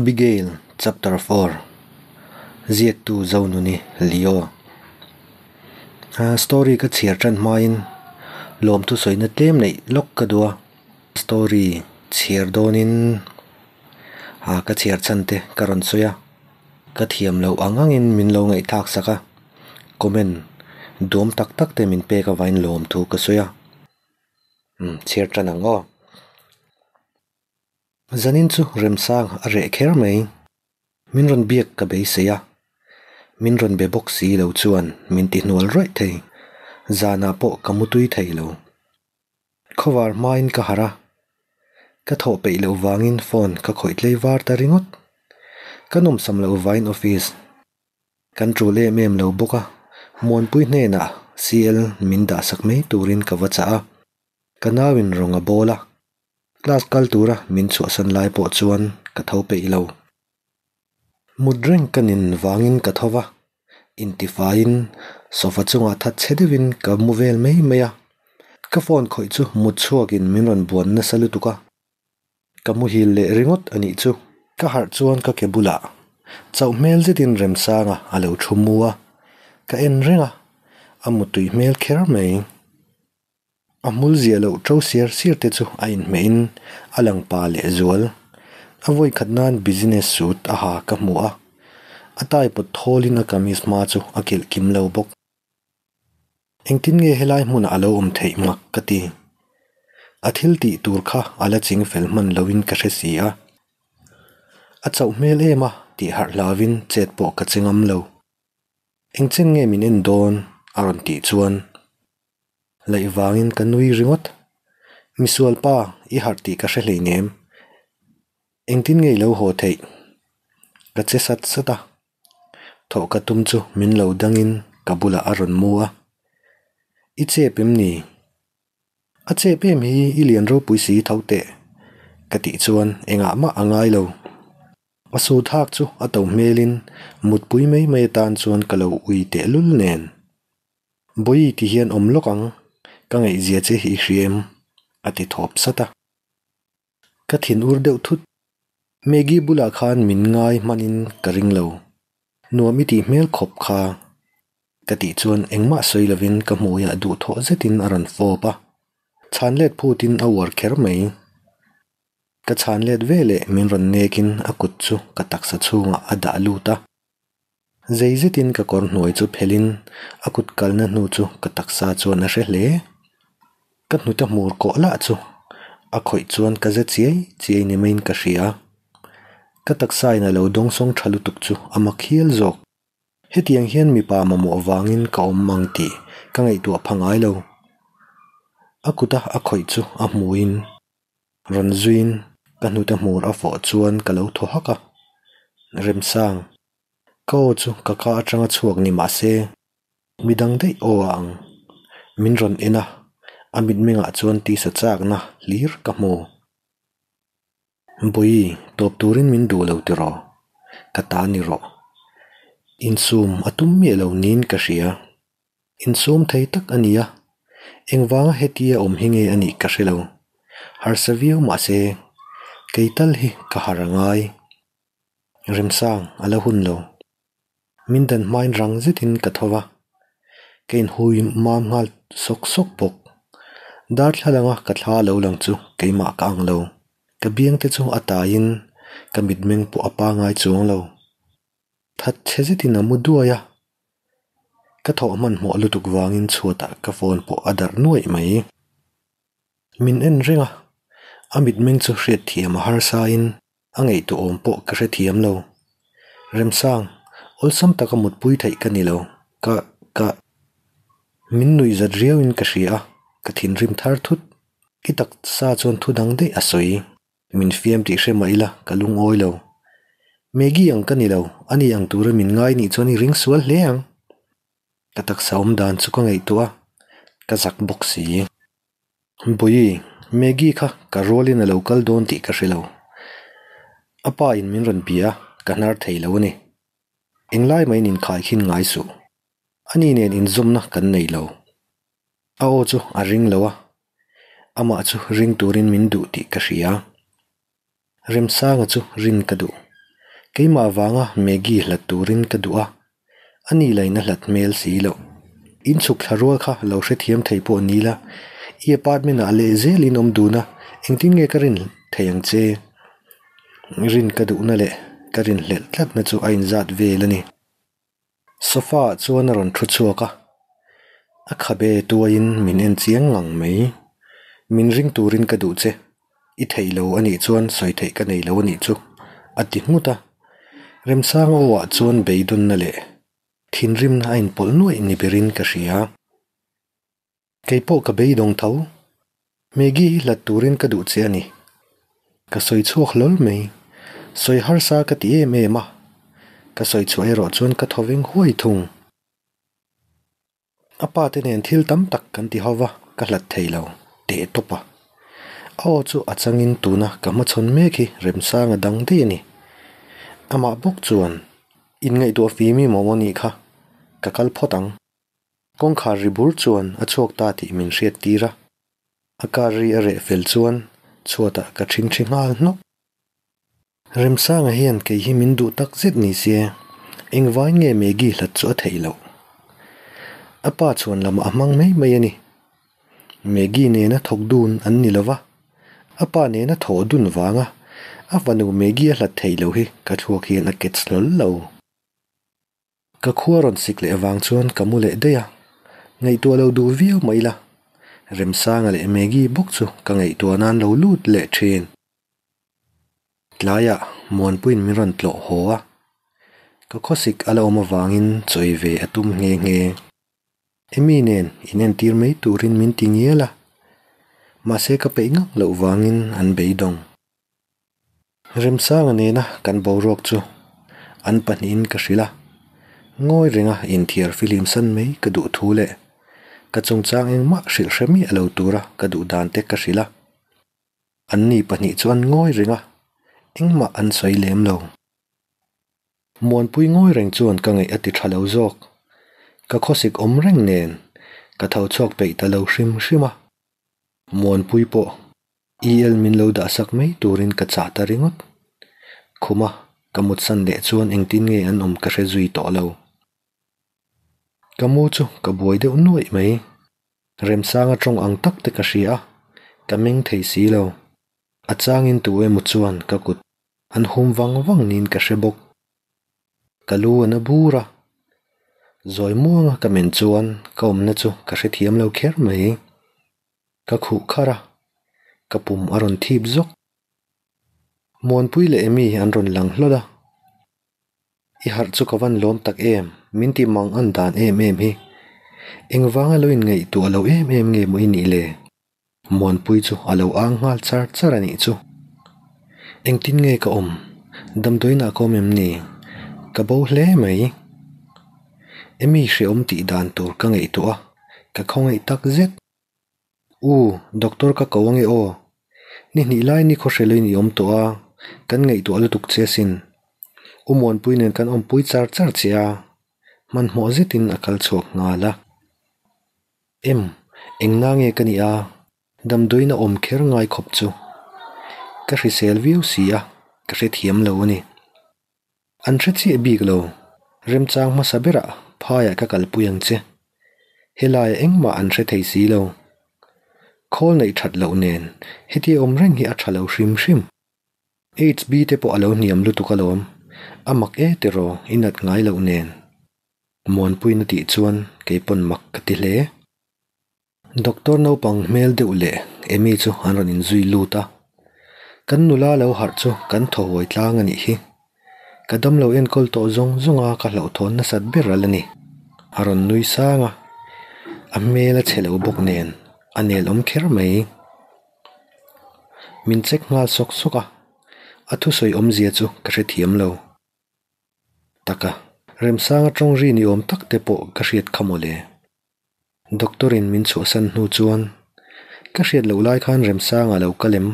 Abigail Chapter 4 Ziaktu Zonuni Leo Story ka chhiar tan hmain lawmthu sawina tlem neih lawk ka duh a, story chhiar dawnin ka chhiar chhan te ka rawn sawi a, ka thiam loh ang angin min lo ngaihthlak sak a, comment duam tak tak te min pek avangin lawmthu ka sawi a, chhiar tan ang aw. Zanin chu Remsang a reh kher mai. Min rawn biak ka beisei a, min rawn be bawk si lo chuan min ti hnual rawih thei. Zanah pawh ka mutui thei lo. Khawvar hmain ka harh a, ka thawh peih loh vangin phone ka khawih tlei var ta ringawt. Ka nawmsam loh vain office kan tul em em lo bawk a, Muanpui hnenah CL min dahsak mai turin ka va chah a, ka nauin rawng a bawl a. Class kal tura min chhuahsan lai pawh chuan ka tho peih lo. Mut reng ka nin vangin ka tho va, intifaiin sofa chungah that chhe deuhin ka mu vel mai mai a. Ka phone khawih chu mut chhuakin min rawn buan nasa lutuk a, ka muhil leh ringawt a nih chu. Ka harh chuan ka ke bulah chauh hmel zetin Remsanga a lo thu mu a, ka en reng a, a mutui hmel kher mai. A hmul ziah loh to siar siar te chu a inhmeh in a lang pa leh zual. A vawi khat nan business suit a ha ka hmu a, a tie pawt thawl in a kamis hma chu a kilh kim lo bawk. Engtin nge helai hmunah a lo awm theih mak ka ti. A thil tih tur kha a la ching fel hman lo in ka hre si a. A chauh hmel em a tih harh hlau in chet pawh ka che ngam lo. Engchen nge min en dawn? a rawn tih chuan. Laih vangin ka nui ringawt. Misual pa, i harh tih ka hre hleinem. Engtin nge i lo haw theih? Ka che sat sat a. Thawh ka tum chu min lo dangin ka bulah a rawn mu a. I chep em ni? A chep em hi i lian ropui si tho teh. Ka tih chuan engah mah a ngai lo. A su thak chu a to hmelin mutpui mai mai atan chuan ka lo ui tehlul nen. Bawi ti hian awm lawk ang, ka ngaihzia che hi i hria em? a ti thawp sat a. Ka thin ur deuh thut. Maggie bulah khan min ngai hmanin ka ring lo. Nuam i tih hmel khawp kha. Ka tih chuan engmah sawi lovin ka hmuiah duhthawh zetin a rawn fawp a. Chhan let phutin a uar kher mai. Ka chhan let ve leh min rawn nekin a kut chu ka taksa chhungah a dah lut a. Zei zetin ka kawr hnuai chu phelhin a kut kalna hnu chu ka taksa chuan a hre hle. Ka hnute hmur kawh lah chu a khawih chuan ka ze chiai chiai ni maiin ka hria. Ka taksa in a lo dawngsawng tha lutuk chu a mak hial zawk. Hetiang hian mipa mamawh vangin ka awm ang tih ka ngaihtuah pha ngai lo. A kuta a khawih chu a hmuin rawn zuiin ka hnute hmur a fawh chuan ka lo thaw hak a. Remsang. Ka aw chu ka ka atanga chhuak ni mah se, midang daih aw a ang. Min rawn en a, a mitmengah chuan tisa chakna hlir ka hmu. Bawi, tawp turin min duh lo tiraw? Ka ta ni rawh. Insum a tum miah lo niin ka hria. Insum thei tak a ni a, engvanga hetia awm hi nge a nih ka hre lo. Harsa viau mah se, kei tal hi ka harh a ngai. Remsang a la hun lo. Min dan hmain rang zetin ka tho va, ka inhui mam nghal sawk sawk bawk. Darthlalanga ka thla lo lang chu keimah ka ang lo. Ka biang te chu a taiin ka mitmeng pawh a pangai chuang lo. That chhe zetin a mu duai a, ka thawh hmanhmawh lutuk vangin chhuatah ka phone pawh a darh nuaih mai. Min en reng a, a mitmeng chu hriatthiam a harsain A ngaihtuah awm pawh ka hrethiam lo. Remsang, awlsam taka mutpui theih ka ni lo. Ka, ka. Min nuih zat riauin ka hria a, ka thinrim thar thut. I taksa chuan thu dang daih a sawi. Min fiam tih hre mah ila ka lungawi lo. Maggie ang ka ni lo, ani ang tura min ngai nih chuan i ring sual hle ang. Ka taksa awm dan chu ka ngaihtuah a, ka zak bawk si. Bawi, Maggie kha ka rualin a lo kal dawn tih ka hre lo. A pa in min rawn bia a, ka hnar thei lo a ni. Englai maiin inkhaikhin ngai suh. Ani nen inzawmna kan nei lo. A aw chu a ring lo a, amah chu ring turin min duh tih ka hria. Remsanga chu rin ka duh. Keimah vanga Maggie hlat turin ka duh a, a ni lain a hlat hmel si loh. In chhuk thla rual kha lo hrethiam thei pawh ni la, i apartment ah leh zelin awm dun a, engtin nge ka rin thei ang che? Rin ka duhna leh ka rinhlelh tlatna chu a inzat vel a ni. Sofa ah chuan a rawn thu chhuak a, a khabe tuaiin min en chiang ngang mai. Min ring turin ka duh che, i theih lo a nih chuan sawi theih ka nei lo a nih chu, a ti nghut a. Remsanga aw ah chuan beidawnna leh thinrimna a inpawlh nuaih ni berin ka hria. Kei pawh ka beidawng tho. Maggie hi hlat turin ka duh che a ni. Ka sawi chhuak hlawl mai. Sawi harsa ka ti em em a. Ka sawi chhuah erawh chuan ka thaw veng huai thung. A pa te nen thil tam tak kan ti ho va, ka hlat thei lo. Teh tawp a. A aw chu a changin tuna ka hmachhawn mek hi Remsanga dang daih a ni. Amah bawk chuan, Inngaihtuah fim i maw aw nih kha. Ka kal phawt ang. Kawngkhar ri bur chuan a chhuak ta tih min hriat tir a, a car ri a reh fel chuan chhuatah ka ṭhingṭhi nghal hnawk. Remsanga hian kei hi min duh tak zet ni se, engvain nge Maggie hlat chu a theih loh? A pa chhuan lamah a hmang mai mai a ni. Maggie nena thawk dun an ni lo va, a pa nena thawh dun vanga a fanu Maggie a hlat theih loh hi ka thluak hian a catch hlawl lo. Ka khua rawn sik leh avang chuan ka mu leh daih a, ngaihtuah lo duh viau mai ila, Remsanga leh Maggie bawk chu ka ngaihtuah nan lo lut leh thin. Tlaiah Muanpuiin min rawn tlawh haw a, ka khawsik a la awm avangin chawi ve a tum nghe nghe. Amy nen inentir mai turin min ti ngial a, mahse ka peih ngak loh vangin an beidawng. Remsanga nena kan boruak chu an pahnihin ka hrilh a, ngawi renga inthiar filim san mai ka duh thu leh ka chungchang engmah hrilh hre miah lo tura ka duh dan te ka hrilh a. Anni pahnih chu an ngawi reng a, engmah an sawi lem lo. Muanpui ngawi reng chuan ka ngaih a ti tha lo zawk. Ka khawsik awm reng nen ka tho chhuak peih ta lo hrim hrim a. Muanpui pawh EL min lo dah sak mai turin ka chah ta ringawt. Khuma ka mutsan leh chuan engtin nge an awm ka hre zui tawh lo. Ka mu chu ka buai deuh nuaih mai. Remsanga tawng ang tak te ka hria a, ka meng thei si lo. A changin tu emaw chuan ka kut an hum vang vang niin ka hre bawk. Ka lu a na bur a, zawi muanga ka men chuan ka awmna chu ka hrethiam lo kher mai. Ka khuh kharh a, ka pum a rawn thip zawk. Muanpui leh Amy an rawn lang hlawlh a, I harh chu ka van lawm tak em, min ti mang an dan em em hi. Engvanga lo inngaihtuah lo em em nge maw i nih le? Muanpui chu a lo ang nghal char char a nih chu. Engtin nge ka awm? Damdawiinah ka awm em ni? Ka bo hle mai. Amy hrehawm tih dan tur ka ngaihtuah a, ka khawngaih tak zet. U, doctor ka ko ange aw. Ni hnih lai ni khawhreloin i awm tawh a, kan ngaihtuah lutuk che asin. U Muanpui nen kan awmpui char char che a, hmanhmawh zetin a kal chhuak nghal a. Em, engna nge ka nih a, damdawiin a awm kher ngai khawp chu. Ka hrisel viau si a, ka hrethiam lo a ni. An hre chiah bik lo. Remchang hmasa berah phaiah ka kalpui ang che. Helaiah engmah an hre thei si lo. Khawl neih that loh nen hetia awm reng hi a tha lo hrim hrim. HB te pawh a lo hniam lutuk alawm. A mak e tiraw i nat ngai loh nen. Muanpuiin a tih chuan kei pawn mak ka ti hle. Doctor naupang hmel deuh leh Amy chu an rawn inzui lut a, kan nula lo harh chu kan thaw huai tlang a nih hi. Ka damlo enkawl tawh zawng zawng a ka hlauhthawn nasat ber al a ni. A rawn nui sang a, a hmel a chhe lo bawk nen a nel awm kher mai. Min check nghal sawk sawk a, a thusawi awmzia chu ka hrethiam lo. Taka, Remsanga tawng ri ni awm tak te pawh ka hriat kha mawle. Doctor in min chhuahsan hnu chuan ka hriat loh lai khan Remsanga lo kal em?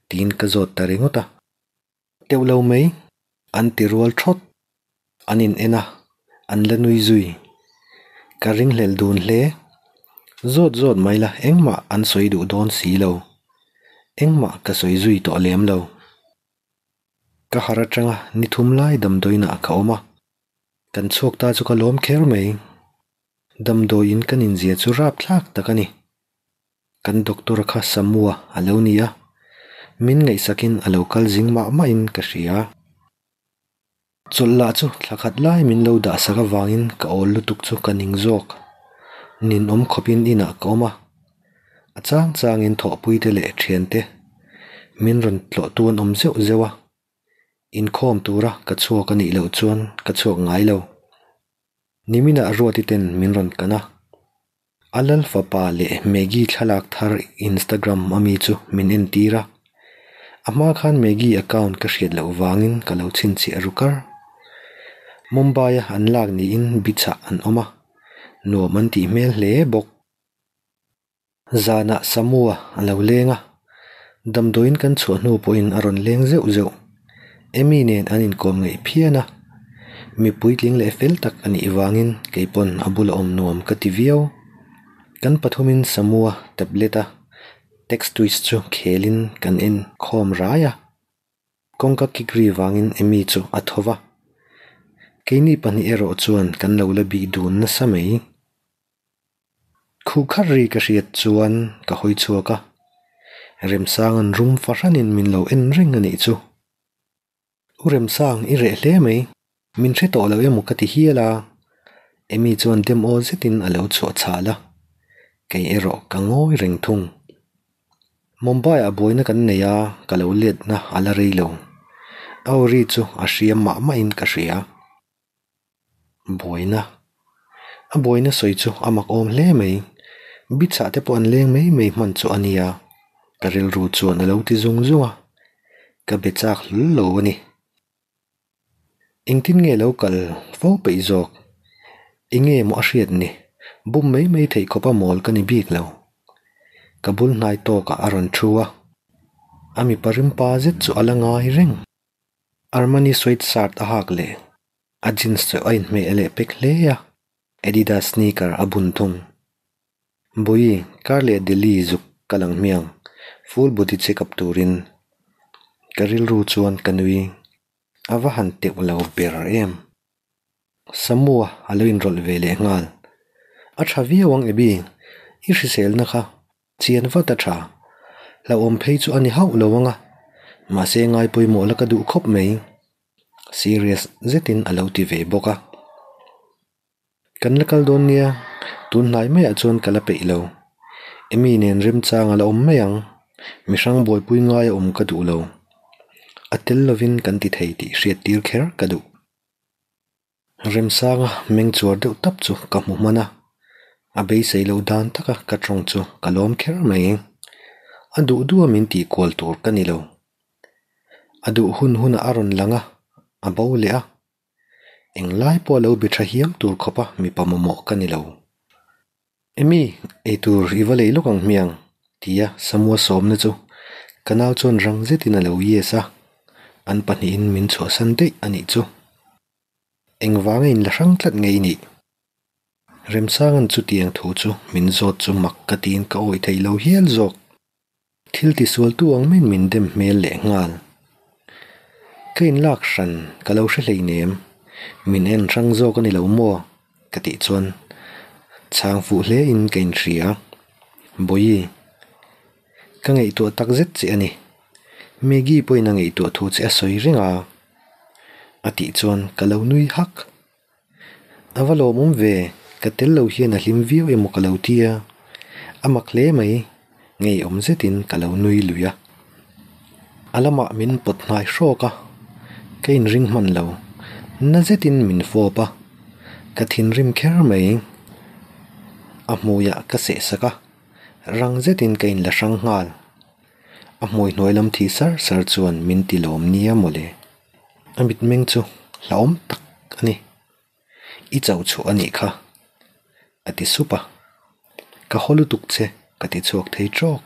tiin ka zawt ta ringawt a. Teuh lo mai, an ti rual thawt. An in en a, an la nui zui. Ka ringhlelh dun hle. Zawt zawt mai la engmah an sawi duh dawn si lo. Engmah ka sawi zui tawh lem lo. Ka harh atanga ni thum lai damdawiinah ka awm a, kan chhuak ta chu ka lawm kher mai. Damdawiin kan inzia chu rapthlak tak a ni. Kan doctor kha Samua a lo ni a, min ngaihsakin a lo kal zing mah mahin ka hria. Chawlh lah chu thla khat lai min lo dah sak avangin ka awl lutuk chu ka ning zawk. Ninawm khawpin inah ka awm a, a chang changin thawhpuite leh thiante min rawn tlawhtu an awm zeuh zeuh a, inkhawm tura ka chhuak a nih loh chuan ka chhuak ngai lo. Niminah Ruati ten min rawn kan a, a lal fapa leh Maggie thlalak thar Instagram ami chu min entir a, a hma khan Maggie account ka hriat loh vangin ka lo chhinchhiah ru kar. Mumbai-a an lak niin beach-ah an awm a, nuam an tih hmel hle bawk. Zanah Samua a lo leng a, damdawiin kan chhuah hnu pawhin a rawn leng zeuh zeuh. Amy nen an inkawm ngeih phian a, mi puitling leh fel tak a nih vangin kei pawn a bula awm nuam ka ti viau. Kan pathumin Samua tablet a text twist chu khelin kan enkhawm rai a, kawngka kik ri vangin Amy chu a tho va. Keini pahnih erawh chuan kan lo la bih dun nasa mai. Khuh khat ri ka hriat chuan ka hawi chhuak a, Remsanga'n rum fahranin min lo en reng a nih chu. U Remsang, i reh hle mai, min hre tawh lo emaw ka ti hial a, Amy chuan dem aw zetin a lo chhuah chhal a, kei erawh ka ngawi reng thung. Mumbai-ah buaina kan nei a, ka lo letna a la rei lo. A aw ri chu a hriam mah mahin ka hria. Buaina. A buaina sawi chu a mak awm hle mai. Bichah te pawh an leng mai mai hman chu a nia. Ka rilru chuan a lo ti zung zung a. Ka be chak hlul lo a ni. Engtin nge lo kal fo peih zawk? Enge maw a hriat ni? Bum mai mai theih khawpa mawl ka ni bik lo. Ka bul hnai tawkah a rawn thu a. A mipa rimpa zet chu a la ngai reng. Armani sweatshirt a hak leh a jeans chu a inhmeh leh pek hle a, Adidas sneaker a bun thung. Bawi, kar leh Delhi zuk ka lang hmiang, full body check up turin. Ka rilru chuan ka nui, a va han teuh lo ber em. Samua a lo inrawlh ve leh nghal. A tha viau ang Abby, i hriselna kha Chian vat a tha. Hlauhawm phei chu a ni hauh lo ang a, mahse ngai pawimawh la ka duh khawp mai. Serious zetin a lo ti ve bawk a. Kan la kal dawn nia, tun hnai maiah chuan ka la peih lo. Amy nen remchang a la awm mai ang, mihrang buaipui ngai a awm ka duh lo. A tel lovin kan ti thei tih hriat tir kher ka duh. Remsanga meng chuar deuh tap chu ka hmu hman a, a beisei loh dan taka ka tawng chu ka lawm kher mai. A duh duh a min tih kual tur ka ni lo. A duh hun hunah a rawn lang a, a bo leh a. Englai pawh a lo be tha hiam tur khawpa mipa mamawh ka ni lo. Emy, eitur i va lei lawk ang hmiang, tia Samua sawmna chu ka nau chuan rang zetin a lo yes a, an pahnihin min chhuahsan daih a nih chu. Engvanga in la hrang tlat nge i nih? Remsanga'n chutiang thu chu min zawt chu mak ka tiin ka awih thei lo hial zawk. Thil tisualtu ang maiin min dem hmel leh nghal. Ka inlak hran ka lo hre hleinem, min en hrang zawk a ni lo maw? ka tih chuan chhang fuh hle in ka inhria. Bawihi, ka ngaihtuah tak zet che a ni. Maggie pawhin a ngaihtuah thu che a sawi reng a, a tih chuan ka lo nui hak. A va lawmawm ve, ka tel lo hian a hlim viau emaw ka lo ti a, a mak hle mai, ngeiawm zetin ka lo nui lui a. A lamah min pawt hnai hrawk a, ka inring hman lo, na zetin min fawp a, ka thinrim kher mai. A hmuiah ka sehsak a, rang zetin ka inla hrang nghal. A hmui hnuai lam thi sar sar chuan min ti lawm nia mawle. A mitmeng chu hlauhawm tak a ni. I chauh chhuah a nih kha, a ti sup a. Ka haw lutuk che, ka ti chhuak thei trawk.